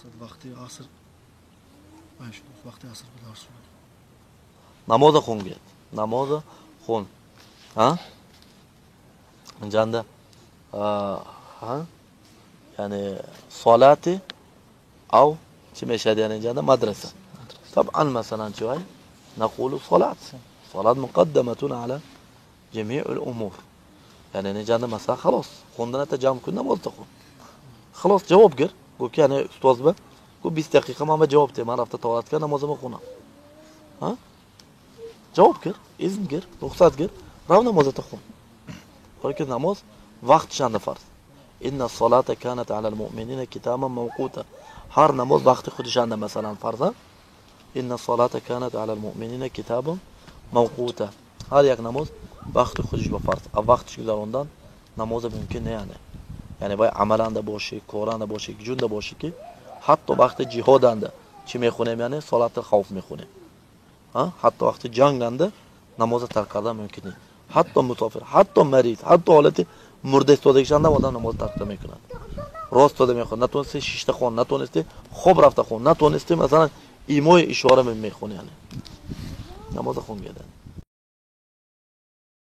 Вақти аср вақти аср дарс. Намоза хун гет. Намоза хун. Ҳа? Инҷанда ҳа? Яъне солати ав чӣ мешавад, яъне инҷанда мадраса. طبعا مثلا شو هاي؟ نقول صلاة. صلاة مقدمة على جميع الأمور. يعني اینجا مثلا خلاص خوندن تا جمع کن نماز تخون. خلاص جواب گر. گفت که یعنی استاد به گفت 20 دقیقه من به جواب ده. من رفته طهارت کردم نمازمو خونم. ها؟ جواب گر، اذن گر، رخصت گر، رو نماز تخون. که نماز وقتش فرض. إن الصلاة كانت على المؤمنين كتابا موقوتا. هر نماز وقت خودش مثلا فرض. إن الصلاة كانت على المؤمنين كتابا موقوتا. هر یک نماز وقت خودش با فرض. وقتش گذراندن نماز ممکن نه یعنی. یعنی باید عملنده باشی، کارنده باشی، جونده باشی که حتی وقت جهادنده چی میخونیم یعنی صلات خوف میخونیم. ها؟ حتی وقت جنگنده نماز ترک کردن ممکن نیست. حتی مسافر، حتی مریض، حتی حالت مرده استادگیشنده آدم نماز ترک نمیکند. راست داده میخوند، نتونسته شیشته خون، نتونسته خوب رفته خون، نتونسته مثلا ایمای اشاره میخونه یعنی. نماز خون گردن.